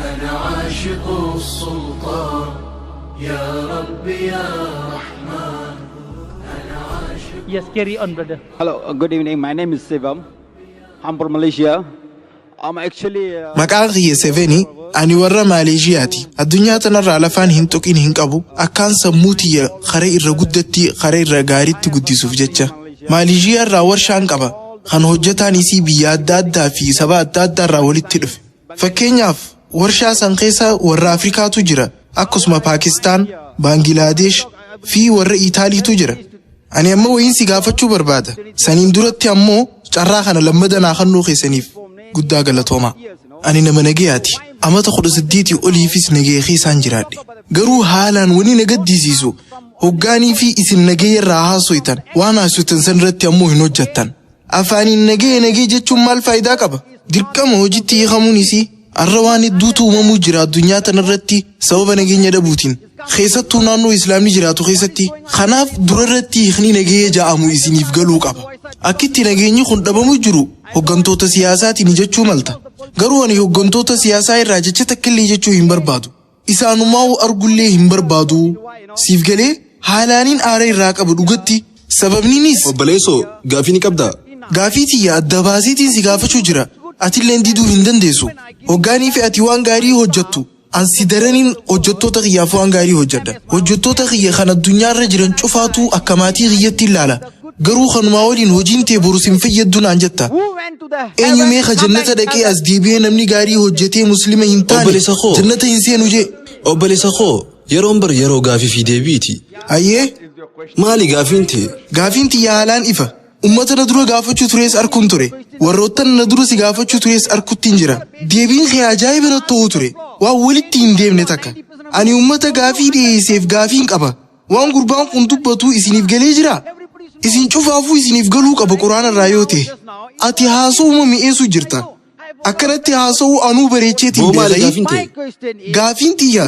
أنا عاشق السلطان، يا رب يا رحمن. أنا عاشق. Yes, carry on, brother. Hello, good evening. My name is Sivam. I'm from Malaysia. I'm actually Maqaan kiyya Sevenii, ani warra Maaleeshiyaati. Addunyaa tanarraa lafaan hin tuqin hin qabu. Akkaan sammuu tiyya karee irra guddatti, karee irra gaariitti guddisuuf jecha. Maaleeshiyaa irraa warshaan qaba. Kan hojjetaan isii biyya adda addaa fi saba adda addaa irraa walitti dhufe. Fakkeenyaaf, warshaa san keessa warra Afrikaatu jira. Akkasuma Paakistaan, Baangilaadesh fi warra Itaaliitu jira. Ani amma wayiin si gaafachuu barbaada. Saniin duratti ammoo carraa kana lammada naa kennuu keessaniif guddaa galatooma. Ani nama nagayaati. Amata 18 oliifis nagaya keessaan jiraadhe. Garuu haalaan wani na gaddisiisu, hoggaanii fi isin nagaya irraa haasoytan, waan haasoytan san irratti ammoo hin hojjettan. Afaaniin nagaya nagaya jechuun maal faayidaa qaba? Dirqama hojiitti hiikamuun isii. Arra waan hedduutu uumamuu jira addunyaa tanarratti sababa nageenya dhabuutiin. Keessattuu naannoo Islaamni jiraatu keessatti. Kanaaf durarratti hiikni nagaya ja'amu isiniif galuu qaba. Akkitti nageenyi kun dhabamuu jiru hoggantoota siyaasaatiin jechuu malta. Garuu ani hoggantoota siyaasaa irraa jecha takkillee jechuu hin barbaadu. Isaanumaa argullee hin barbaadu. Siif galee, haalaaniin aara irraa qabu dhugatti. Sababniinis Obboleessoo, gaafii ni qabdaa? Gaafii tiyya adda baaseetiin si gaafachuu jira. Atilleen diduu hin dandeessu. Hoggaanii fi ati waan gaarii hojjettu, ansi daraniin hojjettoota kiyyaaf waan gaarii hojjedha. Hojjettoota kiyya kan addunyaarra jiran cufaatu akka maatii kiyyatti ilaala. Garuu kanumaa waliin hojiin tee boru sin fayyaddu naan jetta. Eenyu meeqa jannata dhaqee as deebi'ee namni gaarii hojjetee Muslima hin taane Obboleessa koo. jannata hin seenu jee? Obboleessa koo, yeroon bar yeroo gaafii fi deebiiti. Ayyee. Maali gaafiin tee? Gaafiin tiyya haalaan ifa. Ummata na dura gaafachuu tures arkuun ture. Warroottan na dura si gaafachuu tures arkuttiin jira. Deebiin kee ajaa'iba natti ta'uu ture. Waan walitti hin deemne takka. Ani ummata gaafii dhiyeesseef gaafiin qaba. Waan gurbaan kun dubbatu isiniif galee jira? Isin cufaafuu isiniif galuu qaba Quraana irraa yoo ta'e. Ati haasawuma mi'eessuu jirta. Akkanatti haasawuu anuu bareecheetiin Boo, maali beekayi. gaafiin tee? Gaafiin tiyya,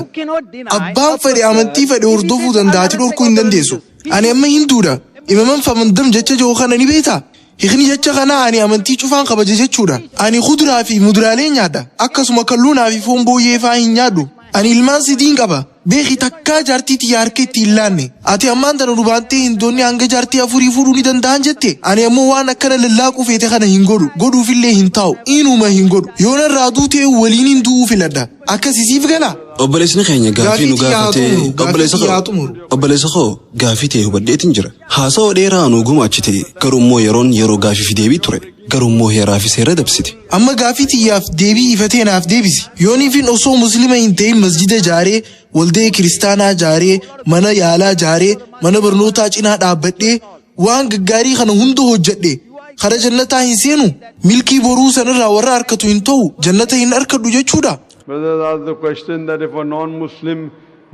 abbaan fedhe amantii fedhe hordofuu danda'a, ati dhorkuu hin dandeessu. Ani amma Hinduudha. Imaman famandam jecha jiru kana ni beektaa? Hiikni jecha kanaa ani amantii cufaan kabaja jechuudha. Ani kuduraa fi muduraalee nyaadha. Akkasuma kalluunaa fi foon booyyee faa hin nyaadhu. Ani ilmaan sidiin qaba. Beeki, takkaa jaartii tiyya harka itti hin laanne. Ati ammaan tana dhubaantee Hindoonni hanga jaartii afurii fuudhuu ni danda'an jette. Ani ammoo waan akkana lallaaquu feete kana hin godhu. Godhuufillee hin taa'u. Inuma hin godhu. Yoo narraa duutee waliin hin du'uu filadha. Akkasisiif gala? Obboleessni keenya gaafii nu Gaafii tiyya haa gaafatee xumuru. Gaafii obboleessa tiyya haa koo, xumuru. obboleessa koo, gaafii ta'e hubadheetiin jira. Haasawaa dheeraa nu gumaachite, garuu immoo yeroon yeroo gaafii fi deebii ture. Garuu immoo heeraa fi seera dabsite. Amma gaafii tiyyaaf deebii ifatee naaf deebisi. Yooniifin osoo Muslima hin ta'in masjida jaaree, waldee kiristaanaa jaaree, mana yaalaa jaaree, mana barnootaa cinaa dhaabbadhee waan gaggaarii kana hunda hojjedhe, kara jannataa hin seenu? Milkii boruu sanirraa warra harkatu hin ta'u, jannata hin harkadhu jechuudha? Brothers asked the question that if a non-Muslim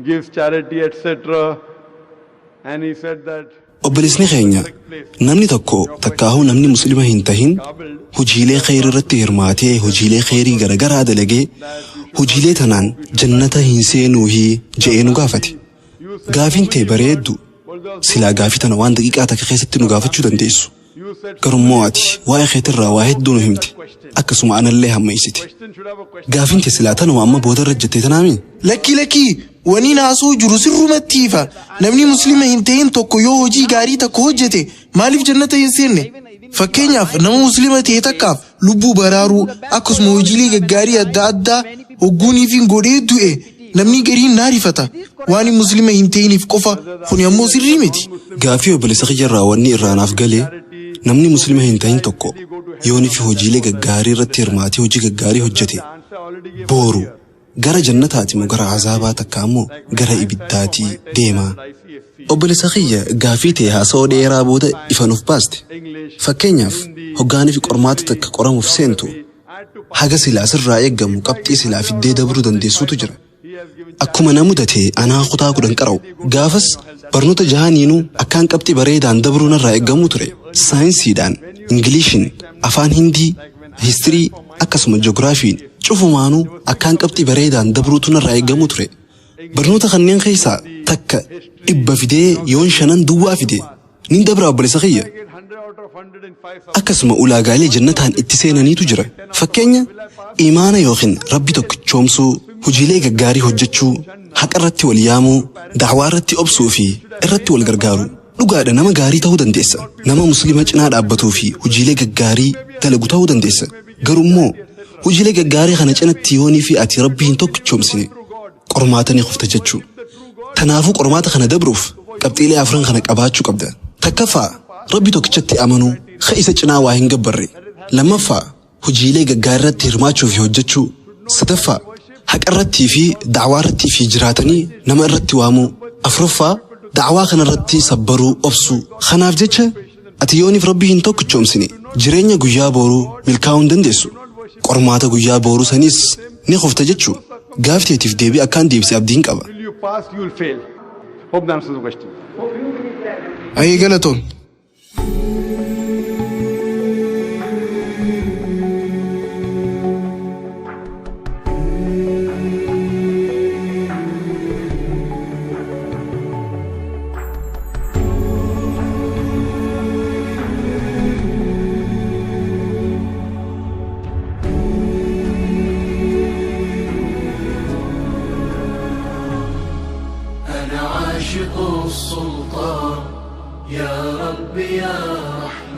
gives charity, etc., and he said that Obboleessni keenya, namni tokko, takkaahuu namni Muslima hin tahin, hojiilee kheyrii irratti hirmaatee, hojiilee kheyrii garagaraa dalagee, hojiilee tanaan jannata hin seenuuhii je'ee nu gaafate. Gaafiin tee bareeddu. Silaa gaafii tana waan daqiiqaa takka keessatti nu gaafachuu dandeessu. Garummoo ati waa'ee keetirraa waa hedduu nu himte. Akkasuma anallee hammeessite. Gaafiin tee silaa tanuma amma boodarra jettee tanaami? Lakkii, lakkii, waniin haasa'uu jiru sirrumatti ifa. Namni Muslima hin ta'in tokko yoo hojii gaarii tokko hojjete maaliif jannata hin seenne? Fakkeenyaaf, nama Muslima ta'e takkaaf lubbuu baraaruu, akkasuma hojiilee gaggaarii adda addaa hogguuniifin godhee du'e, namni gariin naarifata. Waan Muslima hin ta'iniif qofa, kuni ammoo sirrii miti. Gaafii obboleessa kiyyarraa wanni irraa naaf galee, namni Muslima hin ta'in tokko yoonii fi hojiilee gaggaarii irratti hirmaatee hojii gaggaarii hojjete, booru gara jannataati moo gara azaabaa, takka ammoo gara ibiddaatii deema? Obboleessa kiyya, gaafii ta'e haasawoo dheeraa booda ifa nuuf baaste. Fakkeenyaaf, hoggaanii fi qormaata takka qoramuuf seentu, haga silaa sirraa eeggamu qabxii silaa fiddee dabruu dandeessuutu jira. Akkuma na mudate anaa kutaa 10 qara'u. Gaafas barnoota jahaniinuu akkaan qabxii bareedaan dabruu narraa eeggamuu ture. Saayinsiidhaan, Ingiliishiin, afaan Hindii, histirii akkasuma ji'ogiraafiin cufumaanuu akkaan qabxii bareedaan dabruutu narraa eeggamuu ture. Barnoota kanneen keessaa takka 100 fidee yoon shanan duwwaa fide nin dabraa obboleessa kiyya. Akkasuma ulaagaalee jannataan itti seenaniitu jira. Fakkeenya imaana yookiin rabbi tokkichoomsuu, hojiilee gaggaarii hojjechuu, haqa irratti wal yaamuu, da'waa irratti obsuu fi irratti wal gargaaru. Dhugaadha nama gaarii ta'uu dandeessa. Nama muslima cinaa dhaabbatuu fi hojiilee gaggaarii dalagu ta'uu dandeessa. Garuu immoo hojiilee gaggaarii kana cinatti yoonii fi ati rabbi hin tokkichoomsine qormaata ni kufta jechuu. Tanaafuu qormaata kana dabruuf qabxiilee afran kana qabaachuu qabda. Takkaffaa rabbi tokkichatti amanuu, ka isa cinaa waa hin gabbarre. Lammaffaa hojiilee gaggaarii irratti hirmaachuu fi hojjechuu. Sadaffaa haqa irrattii fi da'waa irrattii fi jiraatanii nama irratti waamuu. Afuraffaa da'waa kana irratti sabbaruu obsuu. Kanaaf jecha ati yooniif rabbi hin tokkichoomsine jireenya guyyaa booruu milkaa'uu hin dandeessu. Qormaata guyyaa booruu saniis ni kufta jechuu. Gaafteetiif deebii akkaan deebise abdiin qaba. Will you pass? You will fail. Hope that answers the question. Ayyee galatoom. أنا عاشق السلطان يا رب يا رحمن.